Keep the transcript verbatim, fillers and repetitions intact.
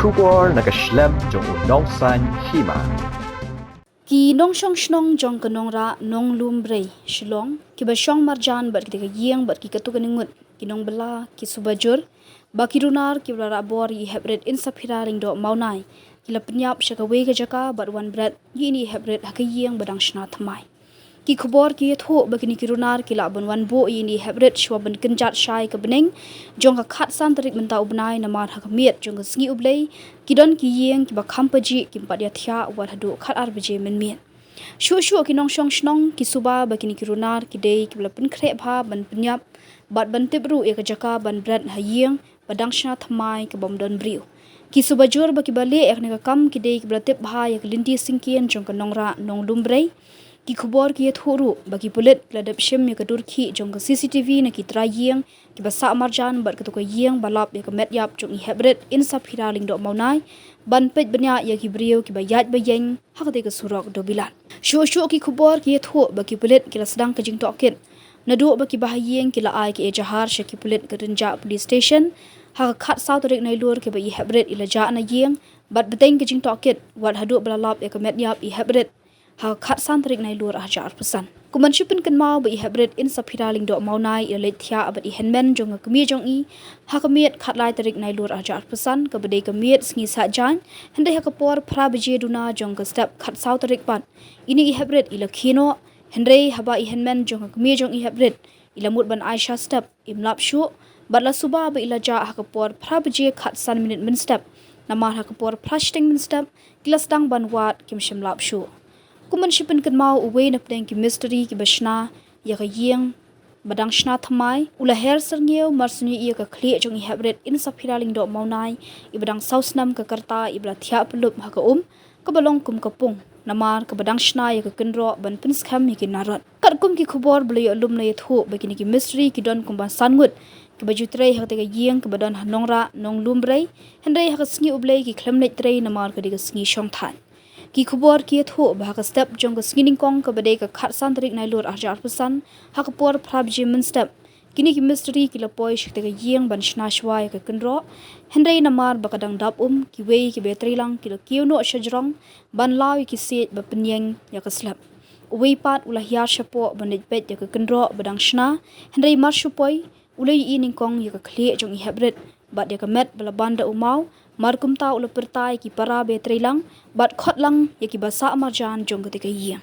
Khubor na ka shlem jong u Nongsaiñ Hima. Ki nongshong shnong jong ka Nongrah Nonglumbrei Shillong, kiba shong marjan bad kita ka ïing bad ki katto katne ngut, ki nongbylla, ki suba jur, ba ki runar kiba la rah bor ïa i heprit Insaphira Lyngdoh Mawnai, ki la pynïap sha kawei ka jaka bad wan bret ïa ine i heprit ha ka ïing ba dang shna thymmai. Ki khubor ki ïathuh ba kine ki runar ki lah ban wan buh ïa ine i heprit shuwa ban kynjat shai ka bneng jong ka khatsan tarik mynta u bnai, namar ha ka miet jong ka sngi U Blei ki don ki ïing kiba kham pajih, kim pat ïa thiah wat haduh khatar baje mynmiet. Shuh shuh ki nongshong shnong ki suba ba kine ki runar ki dei kiba la pynkhreh bha ban pynïap bad ban tip ruh ïa ka jaka ban bret ha ïing ba dang shna thymmai ka bym don briew. Ki suba jur ba kiba leh ïa kane ka kam ki dei kiba la tip bha ïa ka lynti syngkien jong ka Nongrah Nonglumbrei. Ki khubor ki ïathuh ruh ba ki pulit ki la dep shim ïa ka dur khih jong ka C C T V na ki trai ïing kiba sah marjan bad kato ka ïing ba lap ïa ka met ïap jong i heprit Insaphira Lyngdoh Mawnai ban peit bniah ïa ki briew kiba ïaid ba ïeng ha katei ka surok Dewbilat. Shuh shuh ki khubor ki ïathuh ba ki pulit ki la sdang ka jingtohkit naduh ba ki bahaïing ki la ai ka ejahar sha ki pulit ka Rynjah Police Station ha ka khatsaw tarik Nailur, kiba i heprit i la jah na ïing bad bteng ka jingtohkit wat haduh ba la lap ïa ka met ïap i heprit ha ka khatsan tarik Nailur arhajar arphew san. Kum ban shu pynkynmaw ba i heprit Insaphira Lyngdoh Mawnai i la leit thiah bad i hynmen jong ka kmie jong i ha ka miet khatlai tarik Nailur arhajar arphew san, kaba dei ka miet sngi Saitjaiñ, hynrei ha ka por phra baje duna jong ka step khatsaw tarik pat ine i heprit i la khie noh, hynrei haba i hynmen jong ka kmie jong i heprit i la mut ban ai sha step, im lap shuh, bad la suba ba i la jah ha ka por phra baje khatsan minit mynstep, namar ha ka por phra shiteng mynstep ki la sdang ban wad, kim shym lap shuh. Kum ban shu pynkynmaw, uwei na pdeng ki mistri kiba shna ïa ka ïing ba dang shna thymmai u la her syrngiew mar sniew ïa ka khlieh jong i heprit Insaphira Lyngdoh Mawnai, iba dang saw snem ka rta, iba la thiah pynlup ha ka um kaba long kum ka pung, namar kaba dang shna ïa ka kynroh ban pynskhem ïa ki narot. Katkum ki khubor ba la ïoh lum la ïathuh ba kine ki mistri ki don kumba san ngut kiba ju trei ha katei ka ïing kaba don ha Nongrah Nonglumbrei, hynrei ha ka sngi U Blei ki khlem leit trei namar ka dei ka sngi shongthait. Ki khubor ki ïathuh ba ha ka step jong ka sngi nyngkong kaba dei ka khatsan tarik Nailur arhajar arphew san, ha ka por phra baje mynstep, kine ki mistri ki la poi sha katei ka ïing ban shna shuwa ïa ka kynroh, hynrei namar ba ka dang dap um, kiwei kiba ïatreilang ki la kiew noh sha jrong ban law ïa ki siej ba pynïeng ïa ka slep. Uwei pat u la hiar shapoh ban leit peit ïa ka kynroh ba dang shna, hynrei mar shu poi u la ïohi nyngkong ïa ka khlieh jong i heprit bad ïa ka met ba la ban da u maw. Mar kumta u la pyrta ïa ki para ba ïatreilang bad khot lang ïa kiba sah marjan jong katei ka ïing.